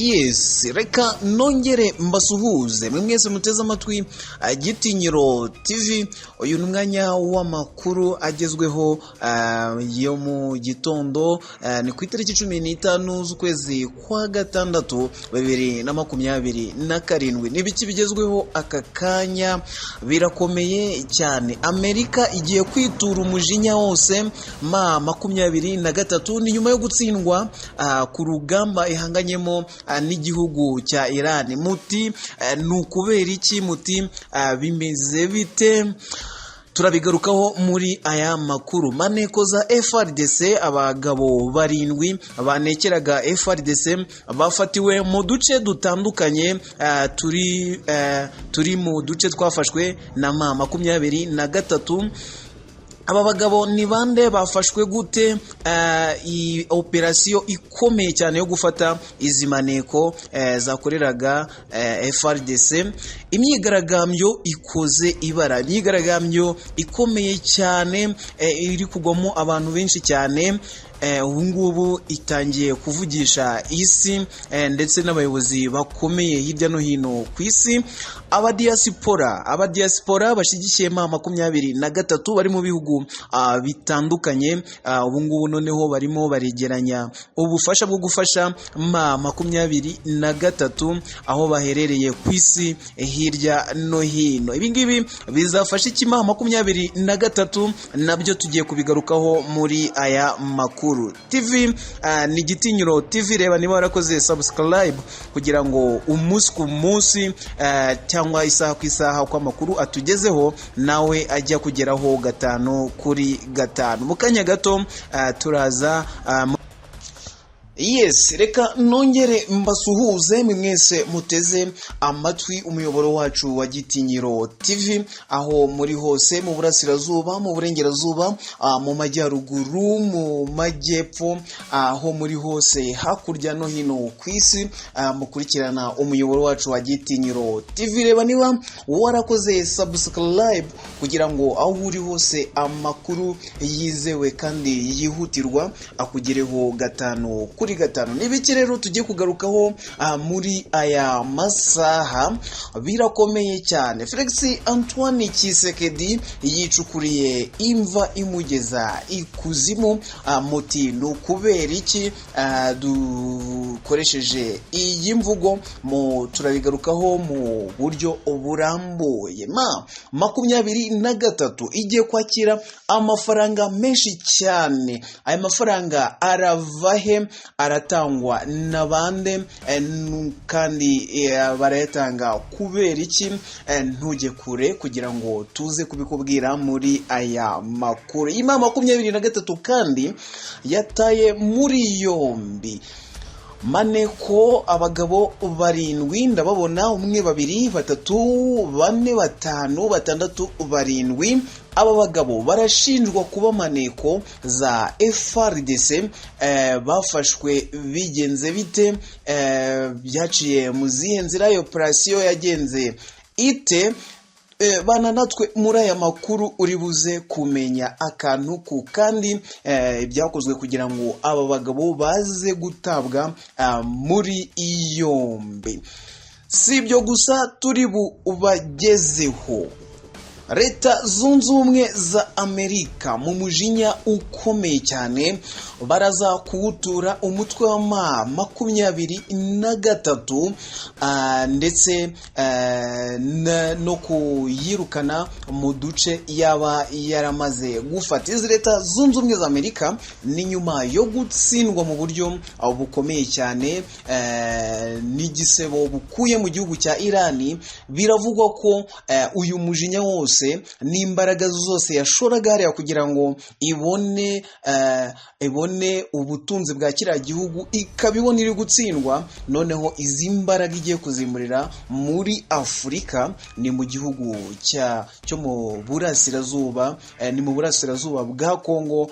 Yes, reka nongere mbasuhuze mwe mwese muteze amatwi Gitinyiro TV. Uyu ni umwanya w'amakuru agezweho yo mu gitondo. Ni ku itariki 15 z'ukwezi kwa gatandatu 2027. Ni ibiki bigezweho aka kanya? Birakomeye cyane. Amerika igiye kwitura umujinya wose M23, ni nyuma yo gutsindwa ku rugamba ihanganyemo n'igihugu cya Iran. Muti ni ukubera iki? Muti bimeze bite? Turabigarukaho muri aya makuru. Maneko za FARDC, abagabo barindwi banekeraga FARDC bafatiwe mu duce dutandukanye, turi mu duce twafashwe na M23. Aba bagabo ni bande? Bafashwe gute? Iyi operasiyo ikomeye cyane yo gufata izi maneko zakoreraga FARDC. Imyigaragambyo ikoze ibara, imyigaragambyo ikomeye cyane iri kugwamo abantu benshi cyane, ubu ngubu itangiye kuvugisha isi ndetse n'abayobozi bakomeye hirya no hino ku isi. Abadiyasipora bashyigikiye M23 bari mu bihugu bitandukanye, ubu ngubu noneho barimo baregeranya ubufasha bwo gufasha M23 aho baherereye ku isi hirya no hino. Ibi ngibi bizafasha iki M23? Nabyo tugiye kubigarukaho muri aya makuru. TV ni Gitinyiro TV. Reba niba warakoze subscribe kugira ngo umunsi ku munsi cyangwa isaha ku isaha uko amakuru atugezeho nawe ajya kugeraho gatanu kuri gatanu. Mu kanya gato turaza. Yes, reka nongere mbasuhuze mwe mwese muteze amatwi umuyoboro wacu wa Gitinyiro TV, aho muri hose, mu burasirazuba, mu burengerazuba, mu majyaruguru, mu majyepfo, aho muri hose hakurya no hino ku isi mukurikirana umuyoboro wacu wa Gitinyiro TV. Reba niba warakoze subscribe kugira ngo aho uri hose amakuru yizewe kandi yihutirwa akugereho gatanu kuri gatanu. Ni ibiki rero tugiye kugarukaho muri aya masaha? Birakomeye cyane. Felix Antoine Tshisekedi yicukuriye imva imugeza ikuzimu. Muti ni ukubera iki dukoresheje iyi mvugo? Mu turabigarukaho mu buryo burambuye. M23 igiye kwakira amafaranga menshi cyane. Aya mafaranga arava he? Aratangwa na bande? Kandi barayatanga kubera iki? Ntujye kure kugira ngo tuze kubikubwira muri aya makuru. Iyi M23 kandi yataye muri yombi maneko, abagabo barindwi. Ndababona: umwe, babiri, batatu, bane, batanu, batandatu, barindwi. Aba bagabo barashinjwa kuba maneko za FARDC. Bafashwe bigenze bite? Byaciye mu zihe nzira? Iyo operasiyo yagenze ite? Bana natwe muri aya makuru, uri buze kumenya akantu ku kandi ibyakozwe kugira ngo aba bagabo baze gutabwa muri yombi. Si ibyo gusa turi bubagezeho. Leta Zunze Ubumwe za Amerika mu mujinya ukomeye cyane baraza kuwutura umutwe wa M23 ndetse no kuyirukana mu duce yaba yaramaze gufata. Izi Leta Zunze Ubumwe za Amerika ni nyuma yo gutsindwa mu buryo bukomeye cyane n'igisebo bukuye mu gihugu cya Irani. Biravugwa ko uyu mujinya wose n'imbaraga zose yashoraga hariya kugira ngo ibone ubutunzi bwa kiriya gihugu, ikaba ibona iri gutsindwa. Noneho izi mbaraga igiye kuzimurira muri Afurika, ni mu gihugu cyo mu burasirazuba, ni mu burasirazuba bwa Kongo,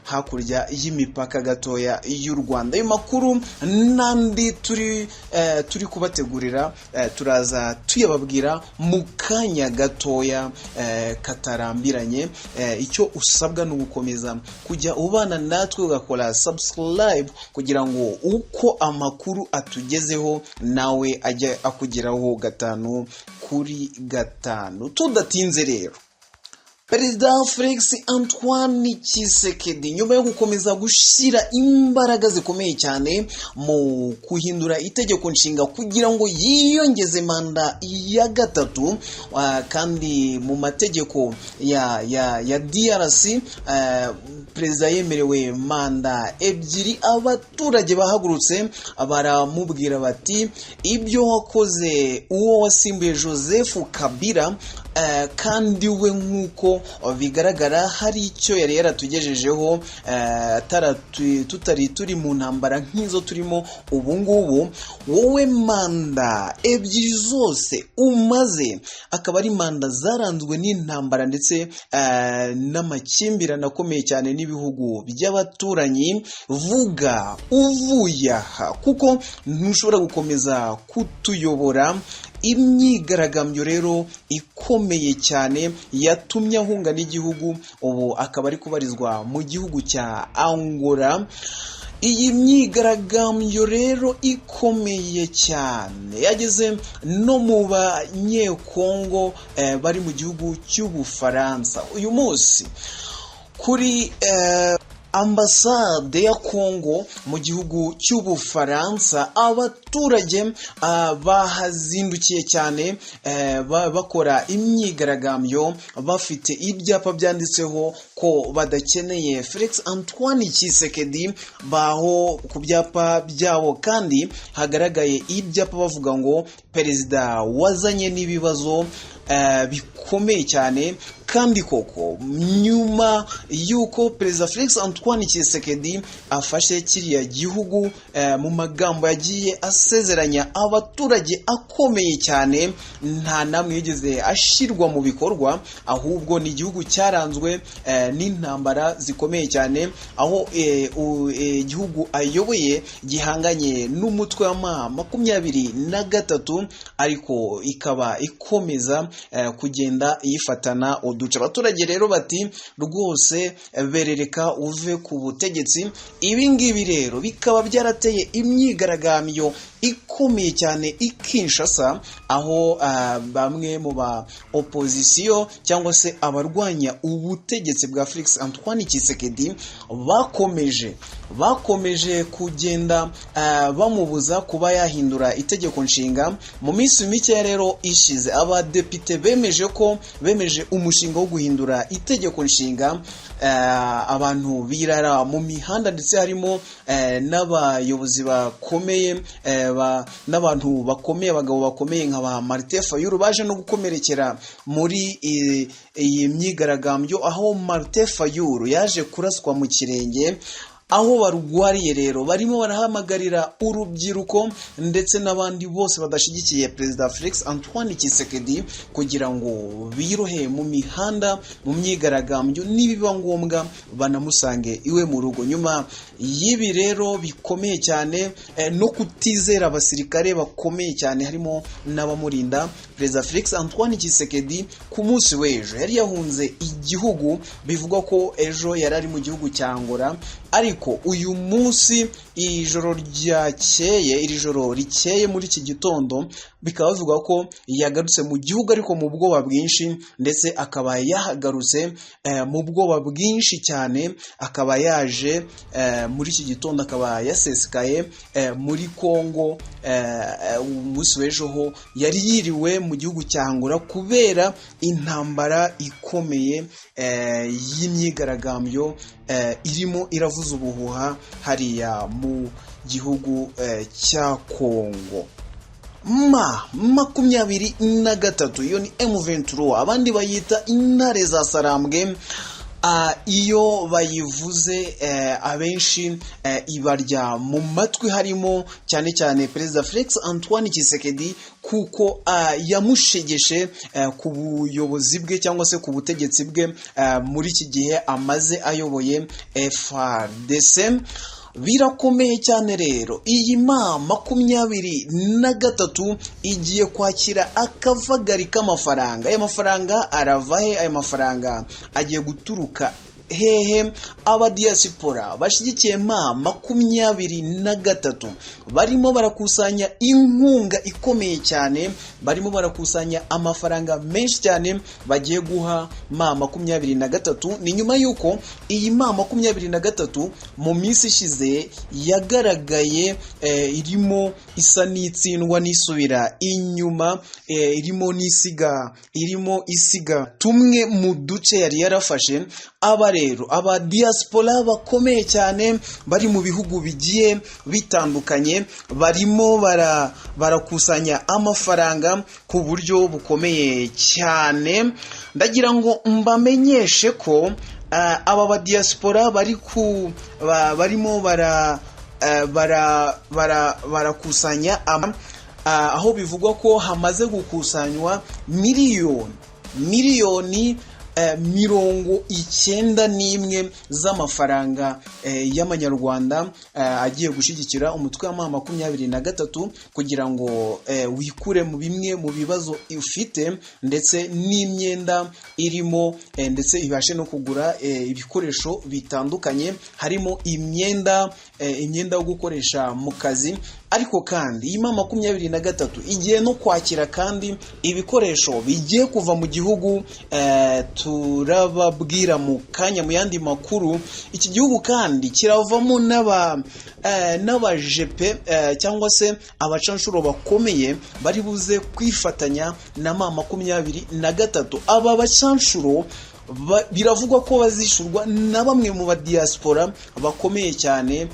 hakurya y'imipaka gatoya y'u Rwanda. Ayo makuru n'andi turi kubategurira, turaza tuyababwira mu kanya gatoya. gatoya katarambiranye. Icyo usabwa ni ugukomeza kujya ubana natwe, ugakora subscribe kugira ngo uko amakuru atugezeho nawe ajye akugeraho 5 kuri 5. Tudatinze rero, Perezida Felix Antoine Tshisekedi, nyuma yo gukomeza gushyira imbaraga zikomeye cyane mu guhindura itegeko nshinga kugira ngo yiyongeze manda ya gatatu, kandi mu mategeko ya DRC perezida yemerewe manda ebyiri, abaturage bahagurutse baramubwira bati: "Ibyo wakoze uwo wasimbuye Joseph Kabila, kandi we nk'uko bigaragara hari icyo yari yaratugejejeho, tutari turi mu ntambara nk'izo turimo ubu ngubu, wowe manda ebyiri zose umaze akaba ari manda zaranzwe n'intambara ndetse n'amakimbirane akomeye cyane n'ibihugu by'abaturanyi, vuga uvuye aha kuko ntushobora gukomeza kutuyobora." Imyigaragambyo rero ikomeye cyane yatumye ahunga n'igihugu, ubu akaba ari kubarizwa mu gihugu cya Angola. Iyi myigaragambyo rero ikomeye cyane yageze no mu Banyekongo bari mu gihugu cy'Ubufaransa. Uyu munsi kuri ambasade ya Kongo mu gihugu cy'Ubufaransa, abaturage bahazindukiye cyane, bakora imyigaragambyo bafite ibyapa byanditseho ko badakeneye Felix Antoine Tshisekedi. Baho ku byapa byabo kandi hagaragaye ibyapa bavuga ngo perezida wazanye n'ibibazo bikomeye cyane. Kandi koko nyuma y'uko Perezida Felix Antoine Tshisekedi afashe kiriya gihugu, mu magambo yagiye asezeranya abaturage akomeye cyane, nta namwe yigeze ashyirwa mu bikorwa. Ahubwo ni igihugu cyaranzwe n'intambara zikomeye cyane, aho igihugu ayoboye gihanganye n'umutwe wa M23, ariko ikaba ikomeza kugenda yifatana uduce. Abaturage rero bati: "Rwose berereka uve ku butegetsi." Ibi ngibi rero bikaba byarateye imyigaragambyo ikomeye cyane i Kinshasa, aho bamwe mu ba opozisiyo cyangwa se abarwanya ubutegetsi bwa Felix Antoine Tshisekedi bakomeje kugenda bamubuza kuba yahindura itegeko nshinga. Mu minsi mike rero ishize, abadepite bemeje ko bemeje umushinga wo guhindura itegeko nshinga, abantu birara mu mihanda, ndetse harimo n'abayobozi bakomeye, n'abantu bakomeye, abagabo bakomeye nka ba Martin Fayulu baje no gukomerekera muri iyi myigaragambyo, aho Martin Fayulu yaje kuraswa mu kirenge aho barwariye. Rero barimo barahamagarira urubyiruko ndetse n'abandi bose badashyigikiye Perezida Felix Antoine Tshisekedi kugira ngo birohe mu mihanda mu myigaragambyo, nibiba ngombwa banamusange iwe mu rugo. Nyuma y'ibi rero bikomeye cyane, no kutizera abasirikare bakomeye cyane harimo n'abamurinda, Perezida Felix Antoine Tshisekedi ku munsi w'ejo yari yahunze igihugu. Bivugwa ko ejo yari ari mu gihugu cya Angola, ariko uyu munsi, ijoro ryakeye, iri joro rikeye, muri iki gitondo bikaba bivugwa ko yagarutse mu gihugu, ariko mu bwoba bwinshi, ndetse akaba yahagarutse mu bwoba bwinshi cyane, akaba yaje muri iki gitondo, akaba yasesekaye muri Kongo. Umunsi w'ejo ho yari yiriwe mu gihugu cya Angola kubera intambara ikomeye y'imyigaragambyo irimo iravuza ubuhuha hariya mu gihugu cya Kongo. M23, iyo ni M23, abandi bayita Intare za Sarambwe. Iyo bayivuze, abenshi ibarya mu matwi, harimo cyane cyane Perezida Felix Antoine Tshisekedi, kuko yamushegeshe ku buyobozi bwe cyangwa se ku butegetsi bwe muri iki gihe amaze ayoboye FARDC. Birakomeye cyane rero, iyi M23 igiye kwakira akavagari k'amafaranga. Aya mafaranga arava he? Aya mafaranga agiye guturuka hehe? Abadiyasipora bashyigikiye M23 barimo barakusanya inkunga ikomeye cyane, barimo barakusanya amafaranga menshi cyane bagiye guha M23. Ni nyuma y'uko iyi M23 mu minsi ishize yagaragaye irimo isa n'itsindwa n'isubira inyuma, irimo n'isiga, irimo isiga tumwe mu duce yari yarafashe. Aba rero, aba diaspora bakomeye cyane bari mu bihugu bigiye bitandukanye, barimo barakusanya amafaranga ku buryo bukomeye cyane. Ndagira ngo mbamenyeshe ko aba ba diaspora bari ku barimo barakusanya, aho bivugwa ko hamaze gukusanywa miliyoni 91 z'amafaranga y'amanyarwanda agiye gushyigikira umutwe wa M23 kugira ngo wikure mu bimwe mu bibazo ufite ndetse n'imyenda irimo, ndetse ibashe no kugura ibikoresho bitandukanye, harimo imyenda yo gukoresha mu kazi. Ariko kandi iyi M23 igiye no kwakira kandi ibikoresho bigiye kuva mu gihugu turababwira mu kanya mu yandi makuru. Iki gihugu kandi kiravamo n'abajepe cyangwa se abacanshuro bakomeye bari buze kwifatanya na M23. Aba bacanshuro biravugwa ko bazishurwa na bamwe mu badiyasipora bakomeye cyane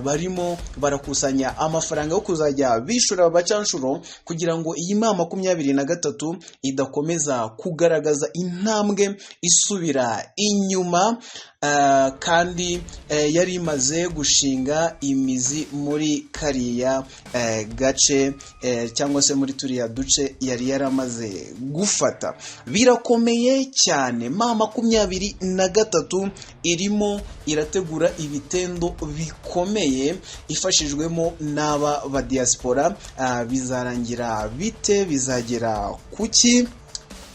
barimo barakusanya amafaranga yo kuzajya bishura abacanshuro kugira ngo iyi M23 idakomeza kugaragaza intambwe isubira inyuma kandi yari imaze gushinga imizi muri kariya gace cyangwa se muri turiya duce yari yaramaze gufata. Birakomeye cyane, M23 irimo irategura ibitendo bikomeye ifashijwemo n'aba badiyasipora. Bizarangira bite? Bizagera kuki?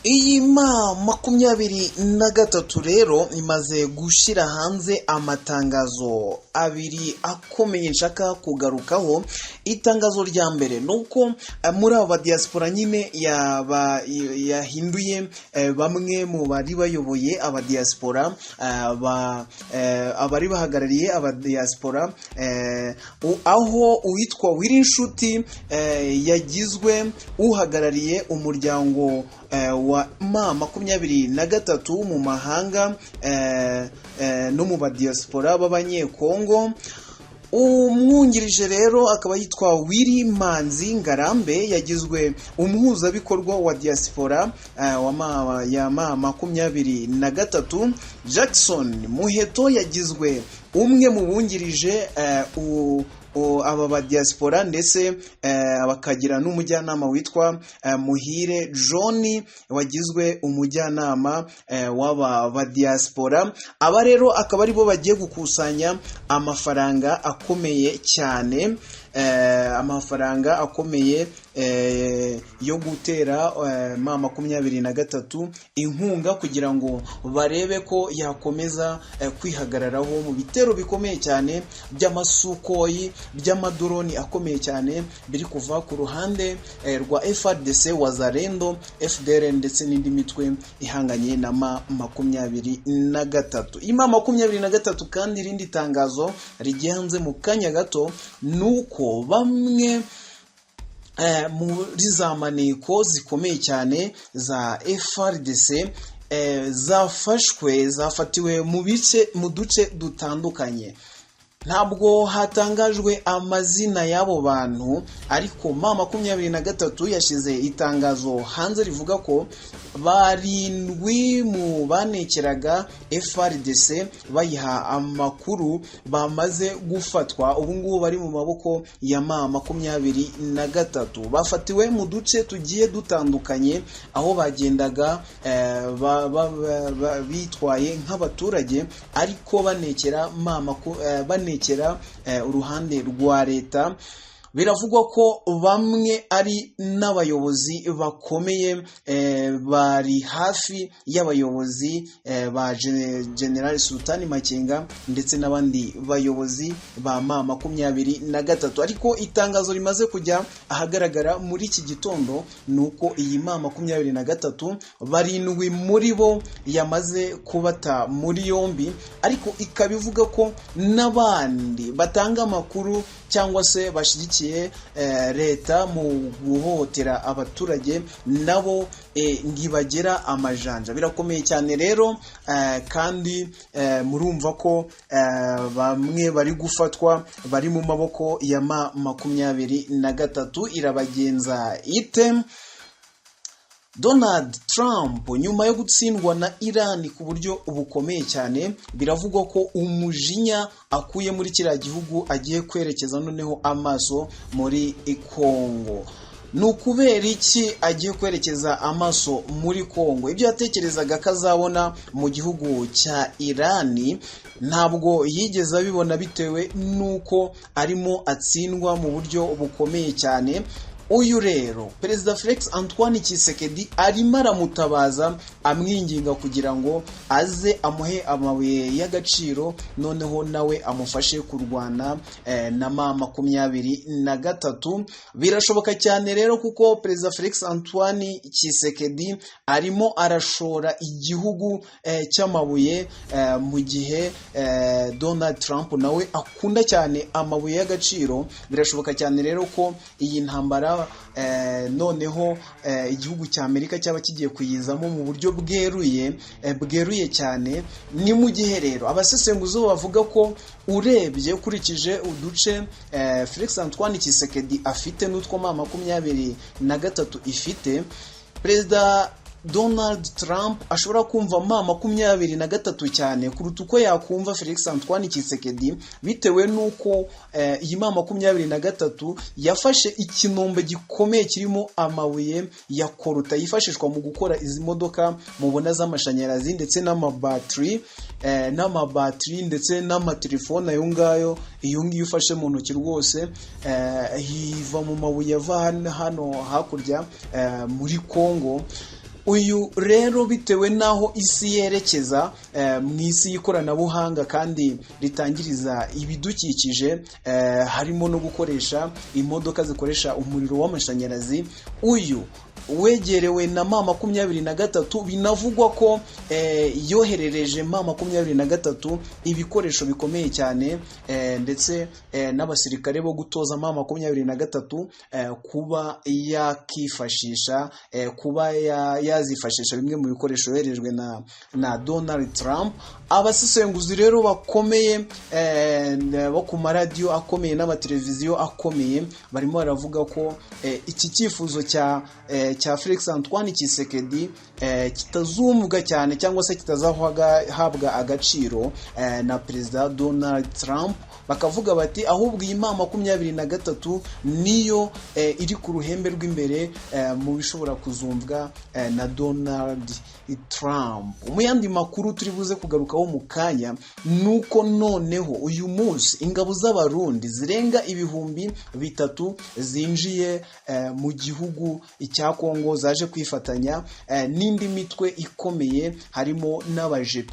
Iyi M23 rero imaze gushyira hanze amatangazo abiri akomeye nshaka kugarukaho. Itangazo rya mbere ni uko muri aba badiyasipora nyine yahinduye bamwe mu bari bayoboye abadiyasipora, abari bahagarariye abadiyasipora, aho uwitwa Wirinshuti yagizwe uhagarariye umuryango wa M23 mu mahanga no mu badiyasipora b'Abanyekongo. Umwungirije rero akaba yitwa Willy Manzi Ngarambe, yagizwe umuhuzabikorwa wa diaspora ya M23. Jackson Muheto yagizwe umwe mu bungirije aba ba diaspora, ndetse bakagira n'umujyanama witwa Muhire John wagizwe umujyanama w'aba ba diaspora. Aba rero akaba aribo bagiye gukusanya amafaranga akomeye cyane, amafaranga akomeye yo gutera M23 inkunga kugira ngo barebe ko yakomeza kwihagararaho mu bitero bikomeye cyane by'amasukoyi, by'amadoroni akomeye cyane biri kuva ku ruhande rwa FARDC, Wazalendo, FDLR ndetse n'indi mitwe ihanganye na M23. M23 kandi, irindi tangazo rigiye hanze mu kanya gato ni uko bamwe muri za maneko zikomeye cyane za FARDC zafashwe, zafatiwe mu bice, mu duce dutandukanye. Ntabwo hatangajwe amazina y'abo bantu, ariko M23 yashyize itangazo hanze rivuga ko barindwi mu banekeraga FARDC bayiha amakuru bamaze gufatwa, ubu ngubu bari mu maboko ya M23. Bafatiwe mu duce tugiye dutandukanye aho bagendaga bitwaye nk'abaturage ariko banekera kunekera uruhande rwa leta. Biravugwa ko bamwe ari n'abayobozi bakomeye bari hafi y'abayobozi ba General Sultani Makenga ndetse n'abandi bayobozi ba M23. Ariko itangazo rimaze kujya ahagaragara muri iki gitondo ni uko iyi M23 barindwi muri bo yamaze kubata muri yombi, ariko ikaba ivuga ko n'abandi batanga amakuru cyangwa se bashyigikiye leta mu guhohotera abaturage nabo ntibagera amajanja. Birakomeye cyane rero, kandi murumva ko bamwe bari gufatwa bari mu maboko ya M23. Irabagenza ite? Donald Trump, nyuma yo gutsindwa na Iran ku buryo bukomeye cyane, biravugwa ko umujinya akuye muri kiriya gihugu agiye kwerekeza noneho amaso muri Congo. Ni ukubera iki agiye kwerekeza amaso muri Congo? Ibyo yatekerezaga ko azabona mu gihugu cya Iran ntabwo yigeze abibona, bitewe n'uko arimo atsindwa mu buryo bukomeye cyane. Uyu rero Perezida Felix Antoine Tshisekedi arimo aramutabaza, amwinginga kugira ngo aze amuhe amabuye y'agaciro, noneho nawe amufashe kurwana na M23. Birashoboka cyane rero, kuko Perezida Felix Antoine Tshisekedi arimo arashora igihugu cy'amabuye, mu gihe Donald Trump nawe akunda cyane amabuye y'agaciro. Birashoboka cyane rero ko iyi ntambara noneho igihugu cya Amerika cyaba kigiye kuyizamo mu buryo bweruye cyane. Ni mu gihe rero abasesenguzi bo bavuga ko urebye ukurikije uduce Felix Antoine Tshisekedi afite n'utwo M23 ifite, Perezida Donald Trump ashobora kumva M23 cyane kuruta uko yakumva Felix Antoine Tshisekedi, bitewe n'uko iyi M23 yafashe ikinombe gikomeye kirimo amabuye ya coltan yifashishwa mu gukora izi modoka mubona z'amashanyarazi, ndetse n'amabatiri ndetse n'amatelefone. Ayo ngayo, iyo ngiyo ufashe mu ntoki rwose, iva mu mabuye ava hano hakurya muri Congo. Uyu rero, bitewe n'aho isi yerekeza mu isi y'ikoranabuhanga kandi ritangiriza ibidukikije, harimo no gukoresha imodoka zikoresha umuriro w'amashanyarazi, uyu wegerewe na M23, binavugwa ko yoherereje M23 ibikoresho bikomeye cyane, ndetse n'abasirikare bo gutoza M23 kuba yakifashisha, kuba yazifashisha bimwe mu bikoresho yoherejwe na Donald Trump. Abasesenguzi rero bakomeye bo ku maradiyo akomeye n'amateleviziyo akomeye barimo baravuga ko iki cyifuzo cya Felix Antoine Tshisekedi kitazumvwa cyane cyangwa se kitazahabwa agaciro na Perezida Donald Trump. Bakavuga bati ahubwo iyi M23 niyo iri ku ruhembe rw'imbere mu bishobora kuzumvwa na Donald Trump. Mu yandi makuru turi buze kugarukaho mu kanya ni uko noneho uyu munsi ingabo z'Abarundi zirenga 3000 zinjiye mu gihugu cya Kongo, zaje kwifatanya n'indi mitwe ikomeye harimo n'abajepe.